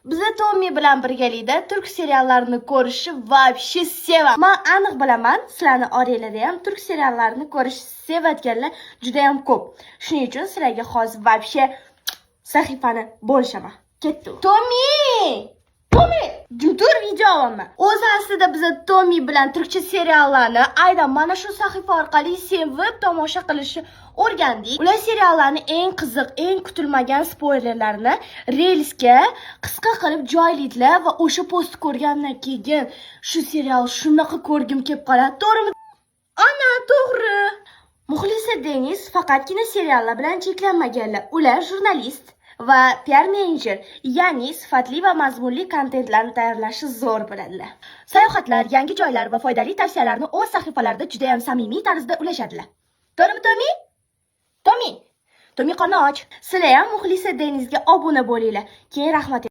Biza Tommy bilan birgalikda turk seriallarini ko'rishni вообще sevaman. Man aniq bilaman, sizlarni oranglarda ham turk seriallarini ko'rishni sevadiganlar juda ham ko'p. Shuning uchun sizlarga hozir вообще sahifani bo'lishaman. Ketdi. Tommy! Tommy! Jim tur, video olaman. O'zi aslida biza Tommy bilan turkcha seriallarni aynan mana shu sahifa orqali sevib tomosha qilishni o'rgandik. Ular seriallarni eng qiziq, eng kutilmagan spoilerlarini Reelsga qisqa qilib joylaydilar va o'sha postni ko'rgandan keyin shu serial shunaqa ko'rgim kelib qoladi. To'g'rimi? Ana, to'g'ri. Muxlisa Deniz faqatgina seriallar bilan cheklanmaganlar. Ular jurnalist va PR menejer, ya'ni sifatli va mazmunli kontentlarni tayyorlashni zo'r biladilar. Sayohatlar, yangi joylar va foydali tavsiyalarni o'z sahifalarida juda ham samimiy tarzda ulashadilar. To'g'rimi, Tommy? Tommy! Tommy, qorni och. Sizlar ham Muxlisa Denizga obuna bo'linglar. Keyin rahmat.